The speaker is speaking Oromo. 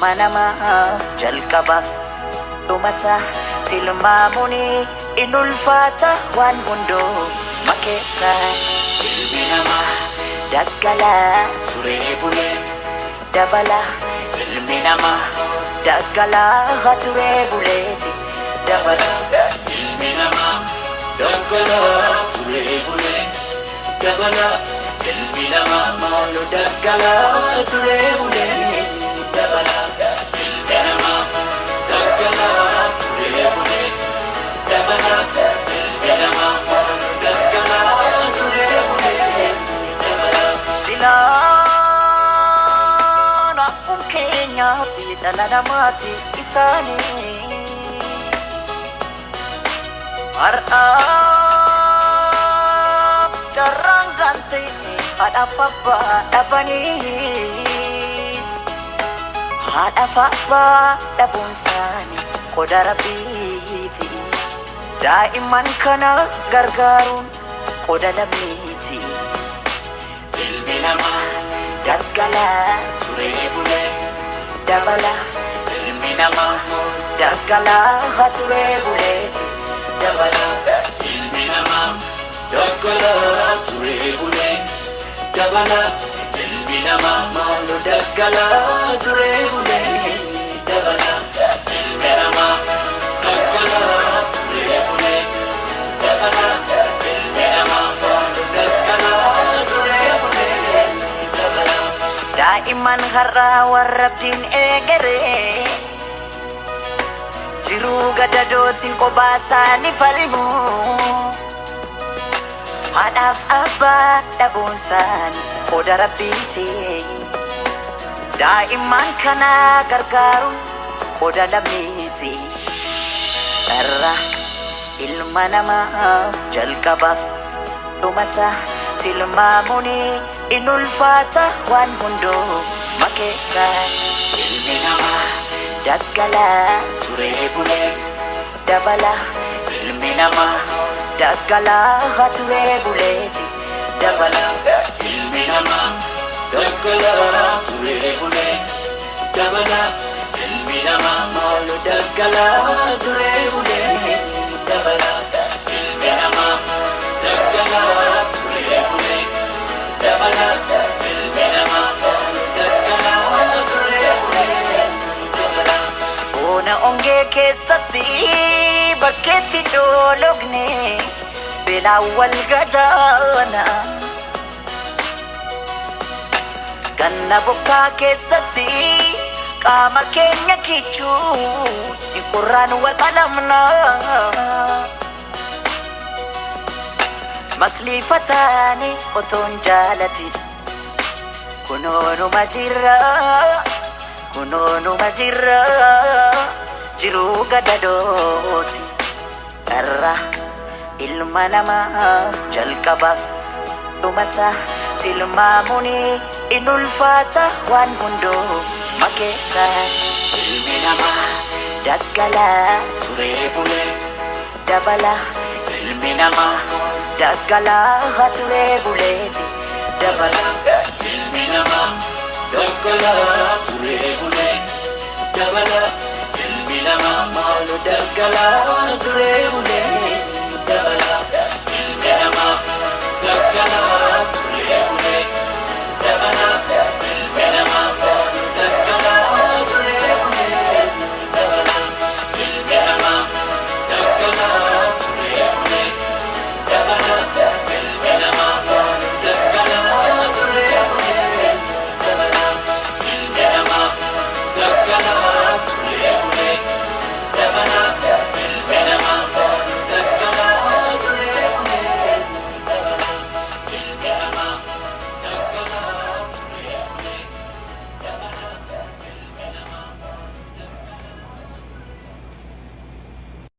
Ilma namaa jalqabaaf dhumasa tilmaamuun in ulfaata waan hundumaa keessa. Ilmi namaa daggalaa turee bulee dabala. Ilmi namaa daggalaa turee buleeti dabala. Ilmi namaa daggalaa turee bulee dabala. Ilmi namaa Maaloo daggalaa turee buleeti dabala. Ilmi namaa daggalaa turee bulee dabala. Ilmi namaa daggalaa turee bulee dabala. Silaan akkuma keenyaatti dhala namaati isaanii. Har'aaf carraan kan ta'e haadhaaf abbaa dhabaniis. Haadhaaf abbaa dhabuun isaanii qoda rabbiiti. Daa'imman kana gargaaruun qoda lammiiti. Ilmi namaa Daggalaa turee bulee dabala. Ilmi namaa Daggalaa turee buleeti dabala. Ilmi namaa daggalaa turee bulee dabala. Ilmi namaa Maaloo daggalaa turee buleeti dabala. Ilmi namaa daggalaa turee bulee dabala. Ilmi namaa daggalaa turee bulee dabala. Daa'imman har'aa warra abdiin eegaree jiruu gadadootiin kophaa isaanii falmu. Haadhaaf abbaa dhabuun isaanii qoda rabbiiti. Daa'imman kana gargaaruun qoda lammiiti. Dharraa ilma namaa jalqabaaf dhumasa tilmaamuun in ulfaata waan hundumaa keessa. Ilmi namaa Daggalaa turee bulee dabala. Ilmi namaa Daggalaa turee buleeti dabala. Ilmi namaa daggalaa turee bulee dabala. Ilmi namaa Maaloo daggalaa turee buleeti dabala. Ilmi namaa daggalaa turee bulee dabala. Ilmi namaa daggalaa turee bulee dabala. Bona ongee keessatti bakkeetti coologne beelaan wal gadaana. Ganna bokkaa keessatti qaama keenya kichuun qorraan wal qalamna. Masliifataani otoon jaalatin kunoonuma jirra. Kunoonuma jirra jiruu gadadooti. Dharraa ilma namaa jalqabaaf dhumasa tilmaamuun in ulfaata waan hundumaa keessa. Ilmi namaa Daggalaa turee bulee dabala. Ilmi namaa Daggalaa turee buleeti dabala. Ilmi namaa daggalaa turee bulee dabala. Ilmi namaa Maaloo daggalaa turee buleeti.